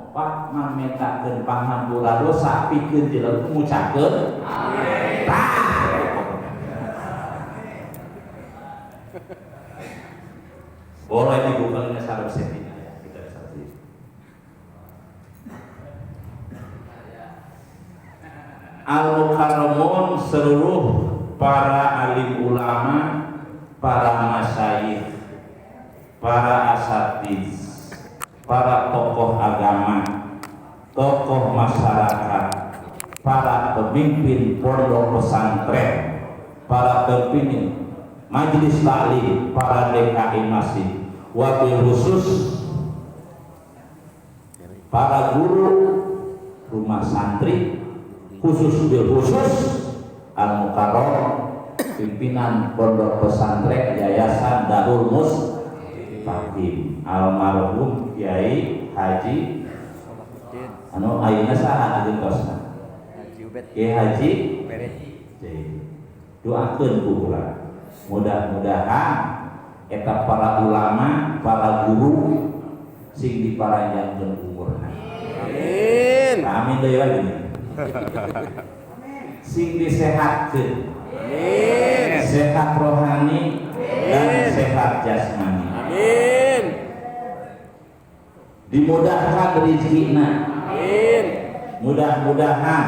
Pak mametakeun pangampura dosa pikeun jelema ngucapkeun amin. Tah. Boleh dibuka sareng setina ya, kita bisa sih. Al-Mukarramun seluruh para alim ulama, para masyayikh, para asatiz, para tokoh agama, tokoh masyarakat, para pemimpin pondok pesantren, para pemimpin majelis taklim, para DKI masjid, wabil khusus para guru rumah santri, khusus bil khusus Al-Mukarram pimpinan pondok pesantren Yayasan Darul Mustaqim almarhum Kiai Haji anu ayeuna saha ageung tosna Kiai Haji doakeun ku urang mudah-mudahan eta para ulama, para guru sing diparanjangkeun umurna. Amin. Amin deui lagi. Sing disehatkeun. Amin. Sehat rohani dan sehat jasmani. Amin. Dimudahkan rezekina. Amin. Mudah-mudahan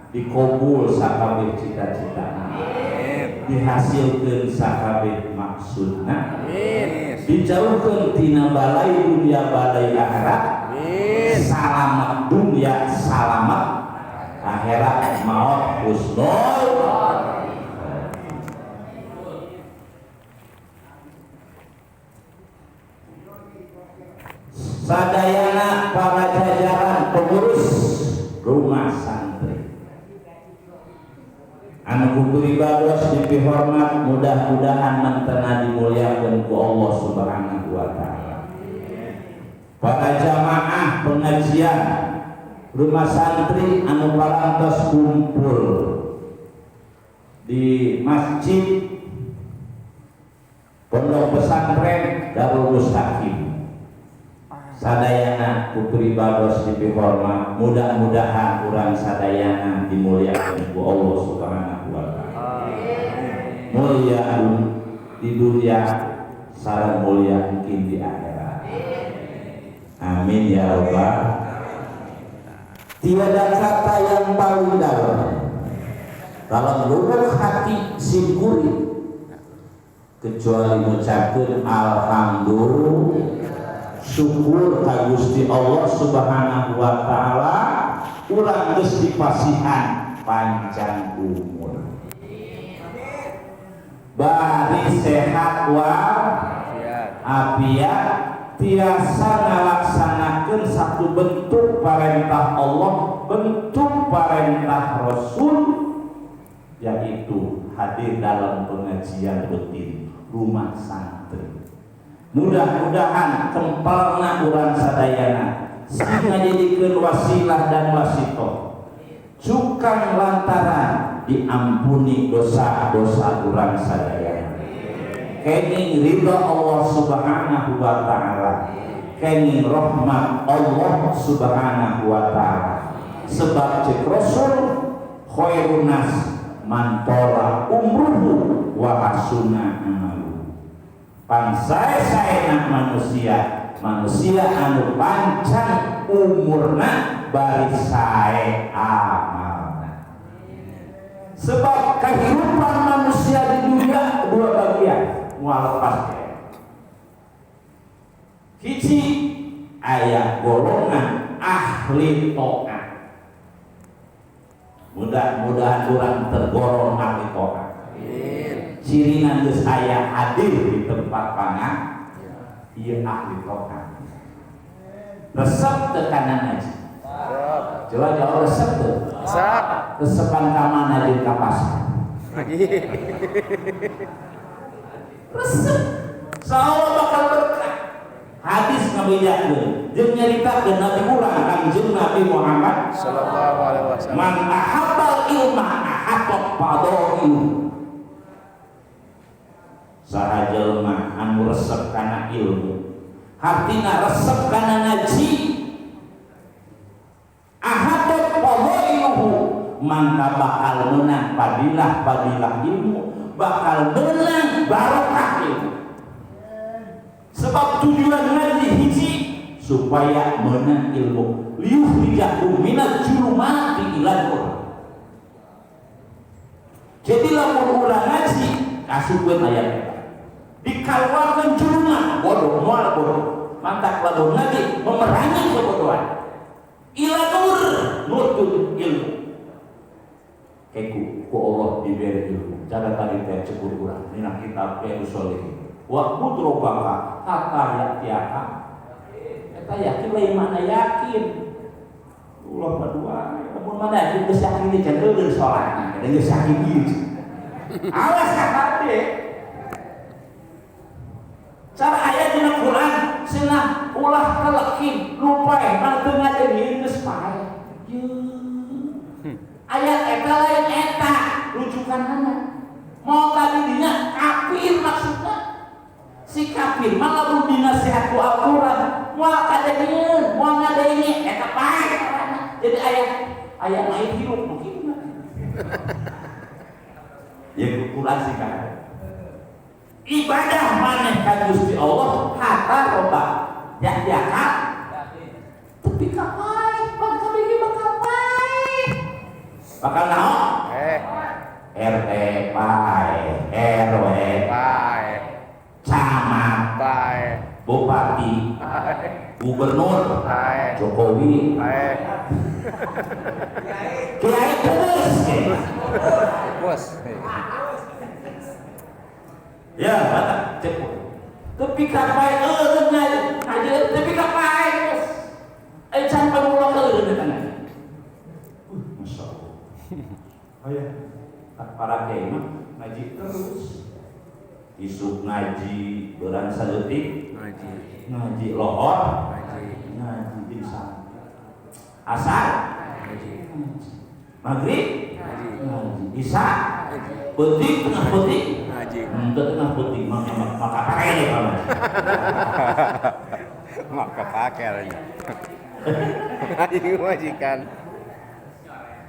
dikabul sakabeh cita-citana. Amin. Dihasilkeun sakabeh maksudna. Amin. Dijauhkeun tina balai dunia balai akhirat. Amin. Salamat dunia, salamat akhirat, maut husnul. Sadayana para jajaran pengurus rumah santri anu ku pribados dipihormat, mudah-mudahan mantena dimuliakeun ku Allah Subhanahu wa taala. Para jamaah pengajian rumah santri anu parantos kumpul di masjid Pondok Pesantren Darul Mustaqim, sadayana ku pribados dipihormat, mudah-mudahan urang sadayana dimuliakeun ku Allah Subhanahu wa taala. Mulia di dunia sareng mulia mungkin di akhirat. Amin ya rabbal. Tiada kata yang paling dalam dalam lubuk hati simkuring kecuali mengucapkan alhamdulillah, syukur ka Gusti Allah Subhanahu wa taala urang geus dipasihan panjang umur, bari sehat wal afiat, tiasa ngalaksanakeun satu bentuk perintah Allah, bentuk perintah Rasul, yaitu hadir dalam pengajian rutin rumah santri. Mudah-mudahan kempalna urang sadayana sing ngajadikeun wasilah dan wasitoh cukang lantaran diampuni dosa-dosa urang sadayana, kenging ridha Allah Subhanahu wa taala, kenging rahmat Allah Subhanahu wa taala. Sebab cek Rasul, khairun nas man tola umruhu wa hasuna amaluhu. Pangsae-saena manusia, manusia anu panjang umurna bari sae amalna. Sebab kehidupan manusia di dunia dua bagian, moal lepas. Hiji, aya golongan ahli taat. Mudah-mudahan urang tergolong ahli taat. Amin. Cirina geus aya hadir di tempat pangan, ieu ahli taat. Resep teu kana ngaji? Coba jawab, resep teu? Resep. Resepan ka mana jeung ka pasar? Resep. Salah bakal berkah. Hadis ngabejakeun jeung nyaritakeun Nabi urang Kangjeng Nabi Muhammad sallallahu alaihi wasallam. Man ahabbal ilma ahabbal fadailu. Saha jelema anu resep kana ilmu, hartina resep kana ngaji, mangka bakal menang fadilah-fadilah ilmu, bakal menang barokah ilmu. Sebab tujuan ngaji hiji supaya menang ilmu. Liyukhrijakum minaz zulumati ilan nur. Jadi lamun urang ngaji kasupkeun ayat eta. Dikaluarkeun juluman bodoh moal bodoh. Mantak lamun ngaji memerangi kebodohan. Ila nur, nur itu ilmu. Keku ku Allah diberi ilmu. Cara tadi teh cekur urang dina kitab Usholihin. Wa qudrobaka hatta ya'tiyaka. Eta yakin lain mana yakin. Ulah padua, lamun mana yakin geus yakin teh can eureun salatna, da geus yakin ieu. Awas ka hate. Cara aya dina Quran cenah ulah kalekin lupae mah teu ngadeungin geus pae. Ayat eta lain eta rujukanana. Mau tadi dinya kafir maksudna. Si kafir mah lamun dinasihat ku Al-Qur'an moal kadengeun, moal ngadenge eta pae carana. Jadi ayat lain hirup mungkin. Ya Quran sih kan. Ibadah maneh ka Gusti Allah hatta roba ya ya ka tapi kapai bakal bagi bakal pae bakal naon RT pae RW pae camat pae bupati gubernur pae Jokowi pae kiai terus bos. Ya, mata cek. Tapi kapai eureun ngaji tapi kapai geus. Can pamulok eureun eta ngaji. Masyaallah. Aya para kiai mah ngaji terus. Isuk ngaji beurang saeutik ngaji. Ngaji lohor ngaji. Ngaji insya. Asar ngaji. Maghrib ngaji. Ngaji. Isya ngaji. Peuting tengah peuting ngaji. Tengah peuting maka pakai deh Pak. Maka pakai aja. Ngaji majikan.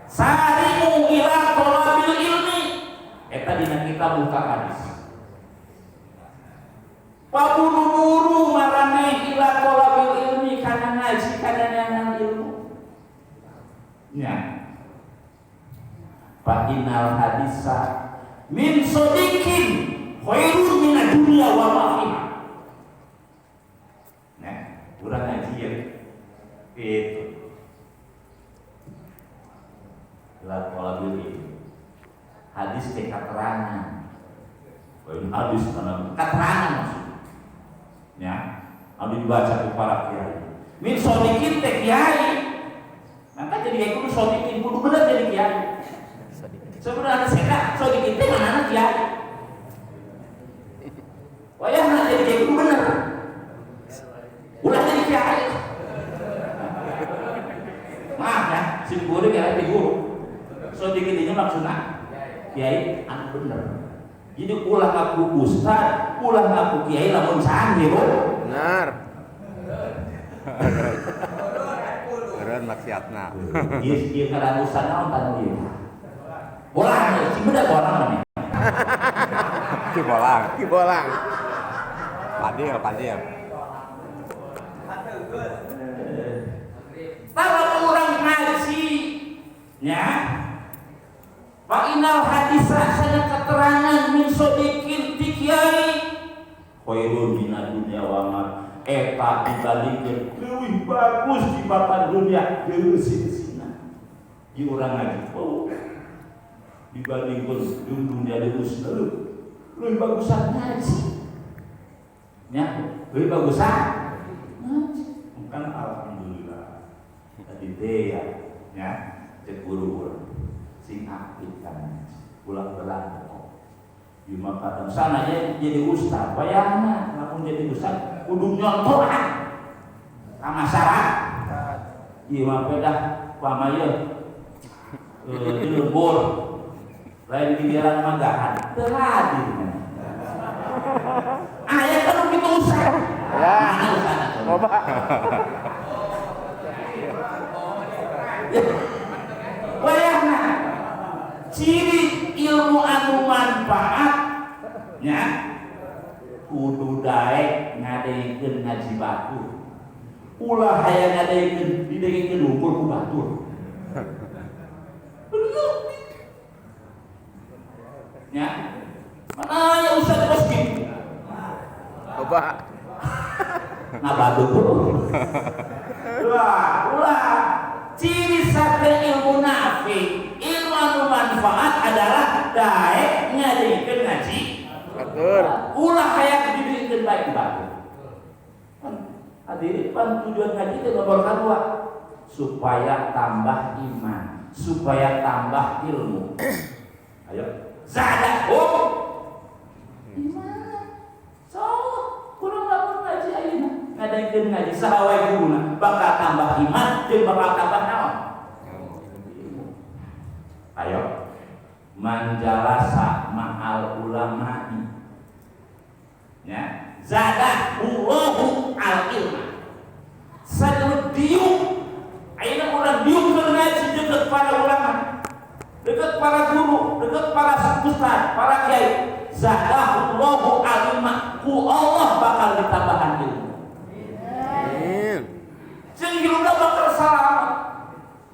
Sarimu ila tholabil ilmi. Eta dina kita buka hadis. Paburu-buru maraneh ila tholabil ilmi kana ngaji kana nyangan ilmu. Nya. Fa innal hadisa min sodikin khairun minad dunya wa ma fiha. Nah, urang ngaji ya. Itu. Ila tholabil ilmi. Hadis teh katerangan. Lain hadis kana katerangan maksudnya. Ya, anu dibaca ku para kiai. Min sodikin teh kiai. Maka jadi kiai kudu sodikin, kudu bener jadi kiai. Sebenarnya saya sodikin teh mana kiai. Wayahna jadi kiai kudu bener. Ulah jadi kiai. Maaf ya, sim kuring kiai teh guru. Sodikin ini maksudna kiai anu bener. Jadi ulah ngaku ustad, ulah ngaku kiai lamun can hirup. Benar. Beureun maksiatna. Ieu ieu ngaran ustad naon tanu ieu? Bolang, sing bener bolang maneh. Ki bolang, ki bolang. Padil, padil. Kalau urang ngaji nya fa innal hadisa sana keterangan min sodikin ti kiai khairun minad dunya wa ma eta dibandingkeun leuwih bagus dibatan dunia jeung eusina. Di urang ngaji oh dibandingkeun jeung dunia leuwih leuwih bagusan ngaji. Nya leuwih bagusan ngaji. Kan alhamdulillah tadi teh ya nya cek guru urang sing aktif kan ulah belang kok. Di maka sana jadi ustad bayangna lamun jadi ustad kudu nyontohan ka masyarakat. Ieu mah pedah pama ieu di lembur lain giliran manggahan teu hadir. Aya kan kitu ustad. Ya. Loba. Wayahna Ciri ilmu anu manfaat nya kudu daek ngadengkeun ngaji batur. Ulah hayang ngadengkeun didengkeun ukur ku batur. Bener. Nya. Mana ya ustaz bos kitu? Coba. Nah batur. Ulah, ulah. Ciri sate ilmu nafi, ilmu anu manfaat adalah daek ngadengkeun ngaji batur. Ulah hayang didengkeun baik ku batur. Hadirin, pan tujuan ngaji itu nomor kedua, supaya tambah iman, supaya tambah ilmu. Ayo, zadahum iman. So, kurang lamun ngaji ayeuna, ngadengkeun ngaji saha wae guruna, bakal tambah iman jeung bakal tambah naon? Ilmu. Ayo, manjalasa ma'al ulama'i. Ya, zadahullahu al ilma. Sadu diuk, ayeuna urang diuk keur ngaji deket para ulama, deket para guru, deket para ustaz, para kiai. Zadahullahu al ilma, ku Allah bakal ditambahan ilmu. Amin. Jeung hirupna bakal salamat.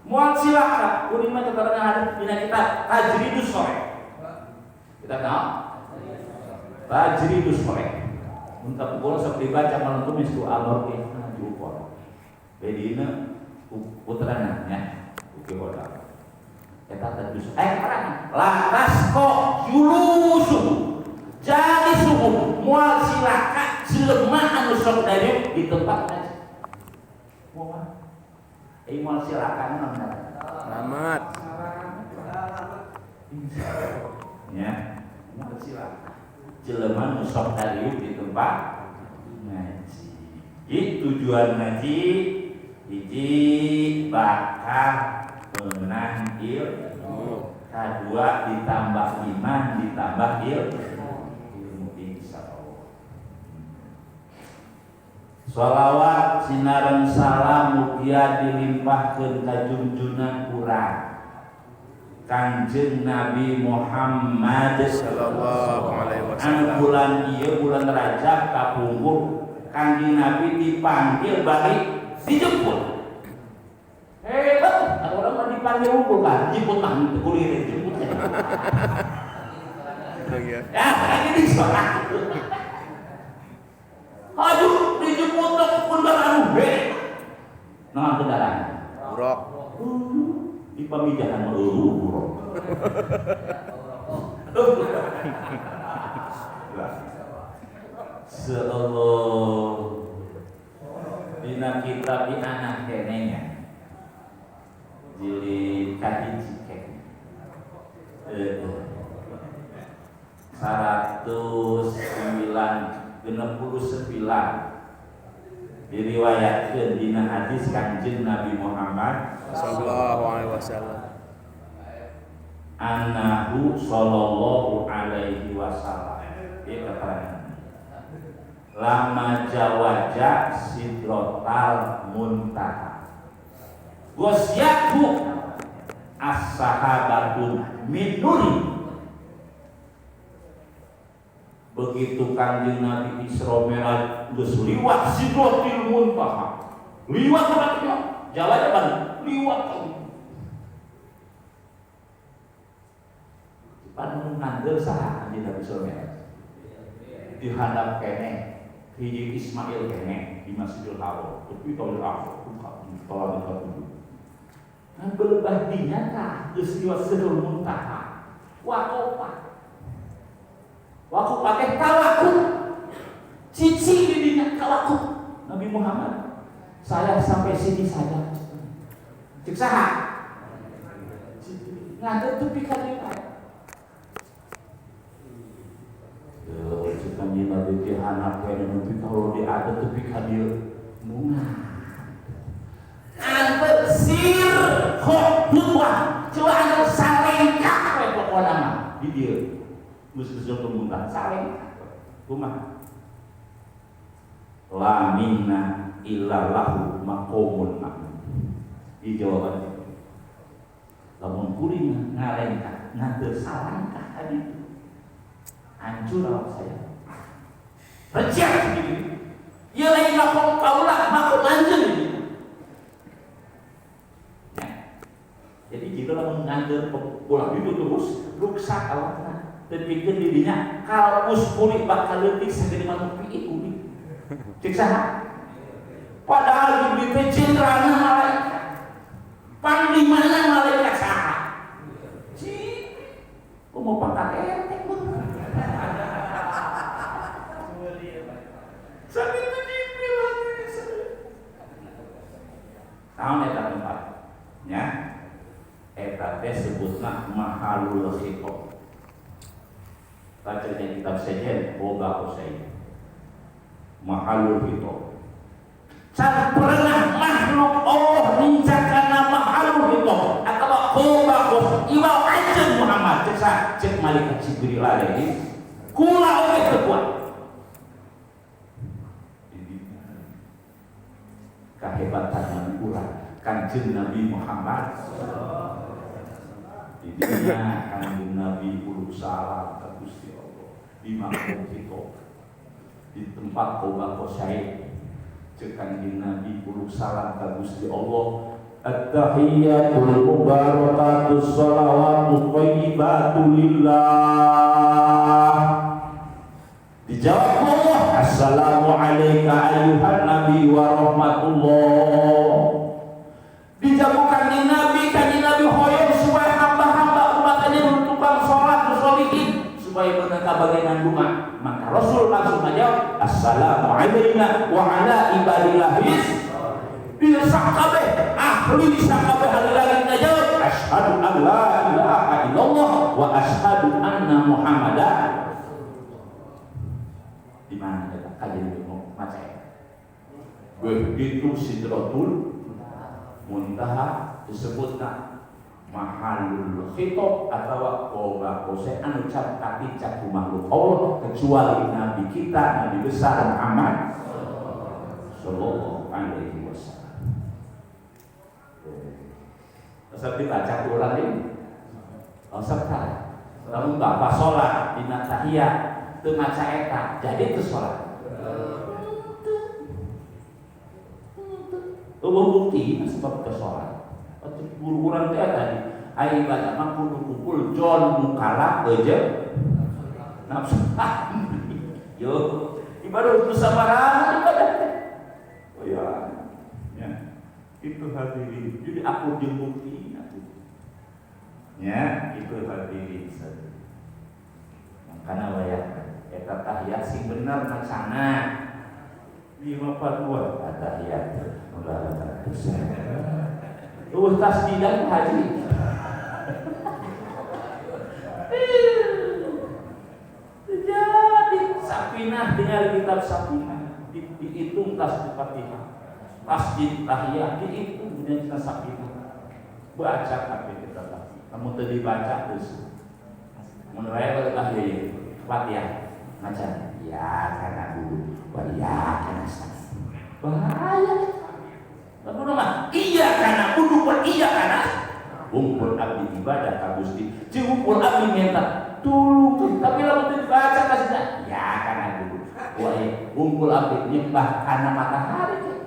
Moal cilaka, kuring mah keterangan hadis dina kitab Tajridus Sholih. Kita tahu? Tajridus Sholih. Untuk pukul sok dibaca malam tumis ku alor ke diukur. Bedina putrana nya uki hoda. Eta tajridus. Keterangan latas kok julusu. Jadi suhu moal cilaka jelema anu sok dari di tempat ngaji. Moal. Moal cilaka naon Selamat. Ya, moal cilaka. Jelema nu sok dari di tempat ngaji. Jadi tujuan ngaji hiji bakal menang ilmu, kedua ditambah iman, ditambah ilmu insyaallah. Sholawat sinareng salam mugia dilimpahkeun ka junjunan urang Kangjeng Nabi Muhammad sallallahu alaihi wasallam. Anu bulan ieu bulan Rajab kapungkur Kangjeng Nabi dipanggil bari dijemput. Hebat, orang mah dipanggil unggul kan, jemput mah teu kuliah dijemput. Ya, ini sholat. Aduh, dijemput ke kendaraan hei. Nah, kendaraan. Buruk. Di pamijahan mah eueuh buruk. Seallah dina kitab di anak kenenya. Jilid kahiji kene. 169 diriwayatkeun dina hadis Kangjeng Nabi Muhammad sallallahu alaihi wasallam. Annahu sallallahu alaihi wasallam. Ieu keterangan. Lama jawaja sidrotal muntaha. Gosyaku as-sahabatu min nuri. Begitu Kangjeng Nabi Isra Mi'raj geus liwat sidratil muntaha. Liwat berarti jalannya bang, liwat. Pan ngandel saha Kangjeng Nabi Isra Mi'raj? Dihadap keneh hiji Ismail keneh di Masjidil Haram. Tapi tolong aku, tolong aku. Nah belebah dinya tah geus liwat sidratil muntaha. Wakopa. Waktu pakai tawaku, cici didinya tawaku. Nabi Muhammad, saya sampai sini saja. Cek saha? Ngantuk tepi ka dieu. Yo, cek kanjeng Nabi teh anak kene nepi kalau diadat tepi ka dieu. Bunga. Antep sir khotbah, coba anu salengkah we pokona mah di dieu. Geus pemuntah saling kumaha la minna illa lahu maqamun mahmud. Di jawaban lamun kuring ngalengkah surga ngan teu salangkah ka ditu. Hancur awak saya. Receh gitu. Ieu lain makom kaula, makom anjeun. Ya. Jadi jika lamun nganteur ulah itu terus ruksak awakna. Tepikeun di dinya kal uskuri bakal leutik sagede mah piit ubi. Cek saha? Padahal Jibril teh jenderalna malaikat. Panglimana malaikat saha? Jibril. Kumaha pangkat RT mun. Sakitu Jibril hadirin. Naon eta tempat? Nya. Eta teh sebutna mahalul khitab. Bacanya kitab sejen boga Husain. Mahalul khitab. Can pernah makhluk Allah nincak kana mahalul khitab atawa qoba iwal anjeun Muhammad cek sa cek malaikat Jibril alaihi kula oge teu kuat. Kahebatan Nabi urang Kanjeng Nabi Muhammad. Di dinya Kanjeng Nabi uluk salam ka Gusti Allah di makom khitab di tempat qoba Husain. Cek Kanjeng Nabi uluk salam ka Gusti Allah. At-tahiyyatul mubarakatus shalawatu thayyibatu lillah. Dijawab Allah, assalamu alayka ayyuhan nabi wa rahmatullah. Dijawab Kanjeng Nabi, Kanjeng Nabi hoyong supaya hamba-hamba umat ini tukang sholat musolihin supaya beunang kabagenan bunga. Maka Rasul langsung menjawab, assalamu alayna wa ala ibadillahis. Bila sakabeh ahli sakabeh ahli langit ngajawab, asyhadu an la ilaha illallah wa asyhadu anna Muhammadan. Di mana eta kajian ilmu maca eta? Begitu Sidratul Muntaha disebutna mahalul khitab atau qoba qausain anu can katicak ku makhluk Allah kecuali nabi kita, nabi besar Muhammad sallallahu alaihi wasallam. Asal dibaca ku urang ini. Asal tah. Lamun bapak salat dina tahiyat teu maca eta, jadi teu salat. Eueuh bukti sebab teu salat. Guru urang teh tadi aya ibadah mah kudu kumpul jon mukala eujeun nafsu. Yo, ibadah itu samaran ibadah teh. Oh ya. Ya. Itu hadirin. Jadi aku jeung bukti aku. Ya, itu hadirin sadaya. Makana wayah eta tahiyat sing bener macana. 542 tahiyat ulah terus. Eueuh tasdidan haji. Jadi Safinah dengan kitab Safinah dihitung tasbih Fatihah. Tasbih tahiyat dihitung dengan kitab Safinah. Baca kabeh kita tadi. Kamu teu dibaca geus. Mun raya bae tahiyat Fatihah maca ya kana dulu wa ya kana nasta'in. Bahaya. Lamun mah iya kana kudu wa iya kana umpul abdi ibadah ka Gusti. Jeung umpul abdi minta tulung tapi lamun teu dibaca kasih ya kana kudu. Wa umpul abdi nyembah kana matahari.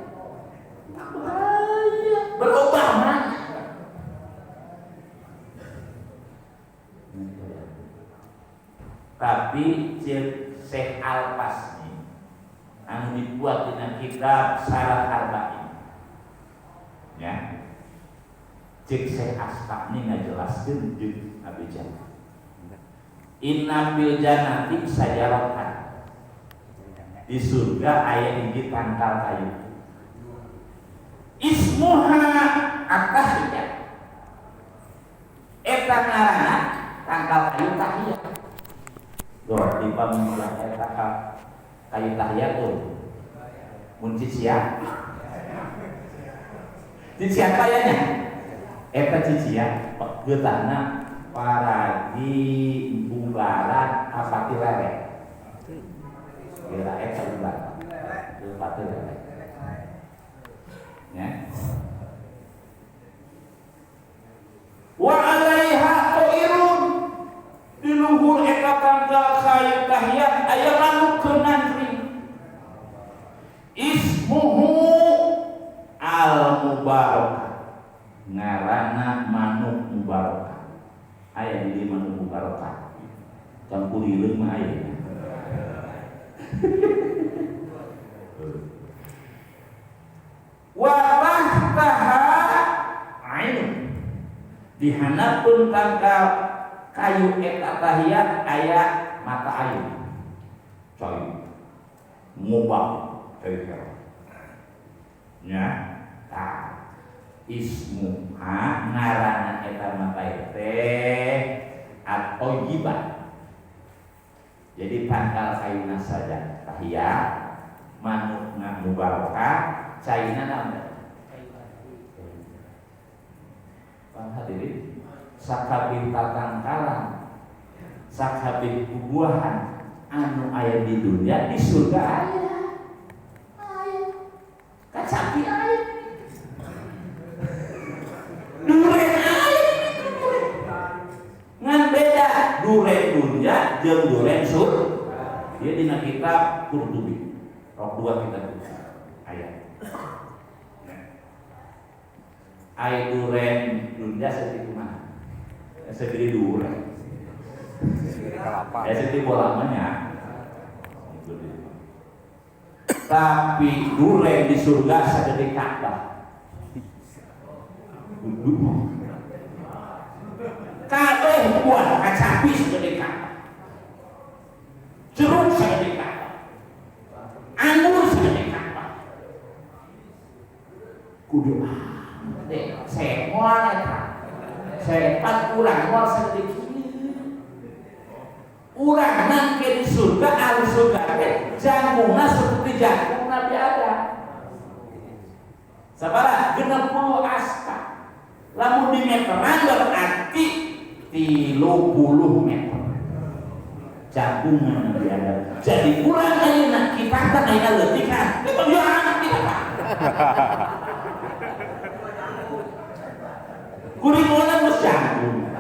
Bahaya. Berubah mah. Tapi cek Syekh Al-Fasni anu dibuat dina kitab Syarah Arba'in. Ya. Cek Syekh Asfani ngajelaskeun jeung Abi Jannah. Inna fil jannati sajaratan. Di surga aya hiji tangkal kayu. Ismuha at-tahiyat. Eta ngaranna tangkal kayu tahiyat. Doh, di pamulang eta kayu tahiyat tuh. Mun cician. Cician kayanya. Eta cician geutahna paragi bunggaran apati lereng. Geura eta bunggaran. Apati lereng. Ya. Wa 'alaiha ta'irun. mubarakah. Ngaranna manuk mubarakah. Aya di dieu manuk mubarakah. Campur hileung mah aya. Wa tahtaha ain. Dihanapun tangkal kayu eta tahiyat aya mata air. Cai ngubah cai hero. Nya tah ismuha ngaranna eta mata air teh at-thayyibah. Jadi tangkal kayuna saja tahiyat manukna mubarakah caina naon? Pang hadirin sakabeh tatangkalan sakabeh bubuahan anu aya di dunia di surga aya. Aya. Kacapi aya. Duren aya. Ngan beda duren dunia jeung duren surga. Ieu dina kitab Qurtubi. Rok 2 kitab aya. Aya duren dunia seperti kumaha? Segede duren. Segede kelapa. Ya seperti bola mah nya. Tapi duren di surga segede Ka'bah. Kabeh buah kacapi segede Ka'bah. Jeruk segede Ka'bah. Anggur segede Ka'bah. Kudu deh, semoal eta. Sepat urang moal segede kieu. Urang nangke di surga, ahli surga teh jangkungna seperti jangkung Nabi Adam. Sabaraha? 60 asta. Lamun di meteran berarti 30 meter. Jangkungan Nabi Adam. Jadi urang ayeuna kita teh ayeuna leutik kan. Itu anak kita Pak. Kuring orang geus jangkung.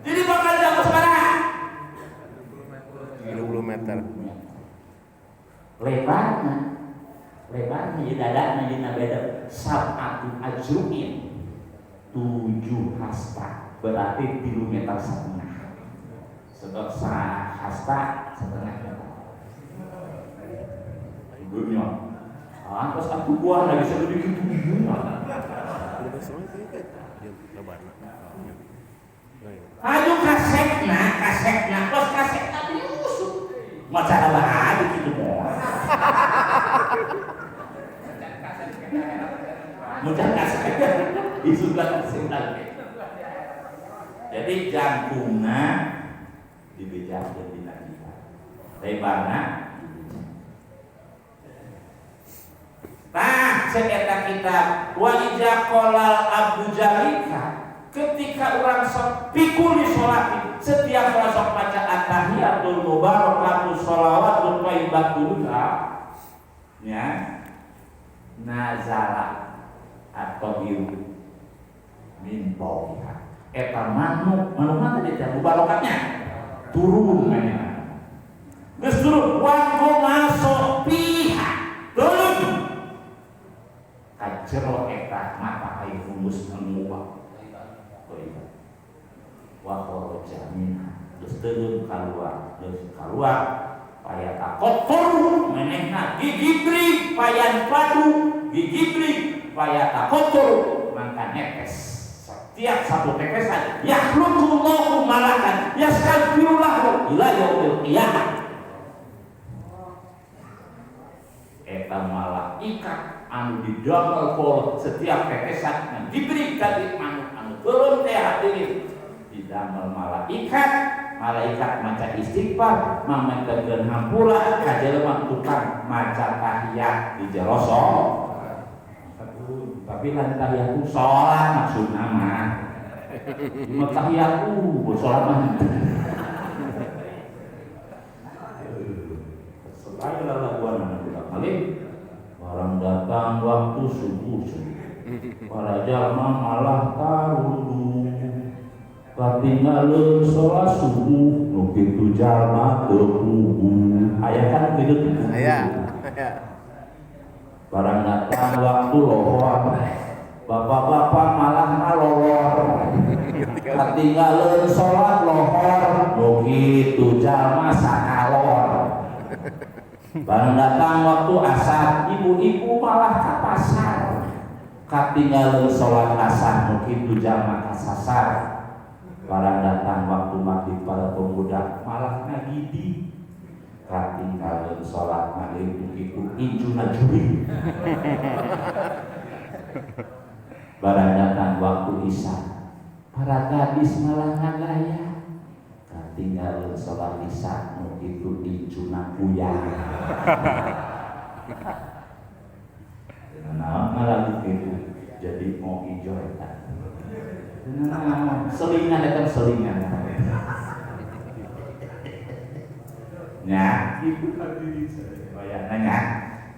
Jadi bakal jangkung sabaraha? 30 meter. Lebarna, lebarna ieu dadana ieu beda sab'atu ajruin 7 hasta berarti 3 meter setengah. Sebab hasta setengah meter. Dunia. Ah, terus aku buah lagi segede kitu. Aduh kasekna, kasekna, terus kasekna diusuk. Macara bahaya gitu moal. Maca kasek isukna kasekna. Jadi jangkungna dibejakeun dina kita. Lebarna tah cek eta kitab wa iza qalal abdu jalika ketika orang sok pikul di sholat setiap orang sok baca at-tahiyatul mubarakatus sholawatul thayyibatul ya nazala at-thayyibu min fawqiha eta manuk manuk mana tadi teh mubarakatnya turun manehna geus turun wa masuk piha turun kajero eta mata air humus ngubah wa kharaja minha geus teureum kaluar geus kaluar paya takotor menehna gigibri payan padu gigibri paya takotor mangka netes setiap satu tetesan yakhluqullahu malakan yastaghfirullahu ila yaumil qiyamah eta malaikat anu didamel kol setiap tetesan yang diberikan di manuk anu turun teh hadirin didamel malaikat malaikat maca istighfar mamengkeun hampura ka jelema tukang maca tahiyat di jero tapi lain tahiyat ku salat maksudna mah cuma tahiyat ku salat mah selain lalaguan anak kali barang datang waktu subuh para jalma malah tarundu katinggalun sholat subuh nu kitu jalma teu puguh aya kan kitu teu aya. Barang datang datang waktu lohor, bapak-bapak malah ngalolor. Ketinggalan sholat lohor, nu kitu jalma sakalor. Barang datang waktu asar, ibu-ibu malah ka pasar. Katinggalan sholat asar, nu kitu jalma kasasar. Barang datang waktu maghrib, para pemuda malah ngagidi. Katinggalan sholat maghrib, nu kitu incuna jurig. Barang datang waktu isya, para gadis malah ngagaya. Katinggalan sholat isya, nu kitu incuna puyang. Nah, malah gitu jadi mau hijau eta. Nah, selingan eta selingan. Nah, ibu hadirin saya nanya.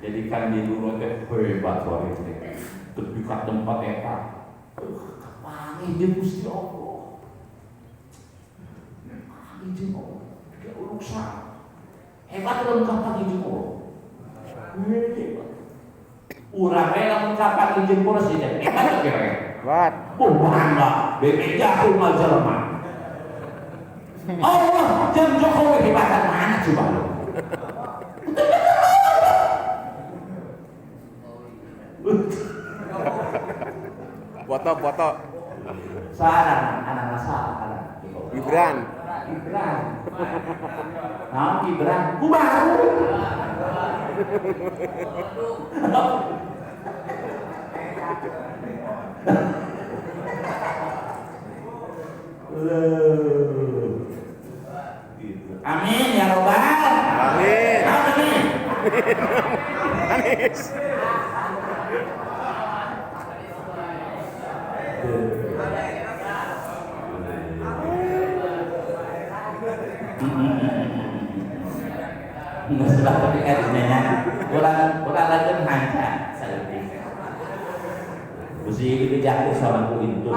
Jadi kan di dulu teh hebat wae teh. Tepi ka tempat eta. Kapanggih jeung Gusti Allah. Kapanggih jeung Allah. Ge urusan. Hebat lamun kapanggih jeung Allah. Hebat. Urang we lamun kapanggih jeung presiden. Hebat teh kira-kira. Hebat. Oh, bangga. Bebeja kumaha jelema. Allah jeung Jokowi hebatan mana coba lo? Foto-foto. Sarang anak salah anak Jokowi. Gibran. Gibran. Nah, Gibran. Ku baru. Gitu. Amin ya robbal. Amin. Amin. Amin. Nggak sebab tapi kan orang orang lagi hanca saeutik. Gusti itu jatuh seorang ku intu.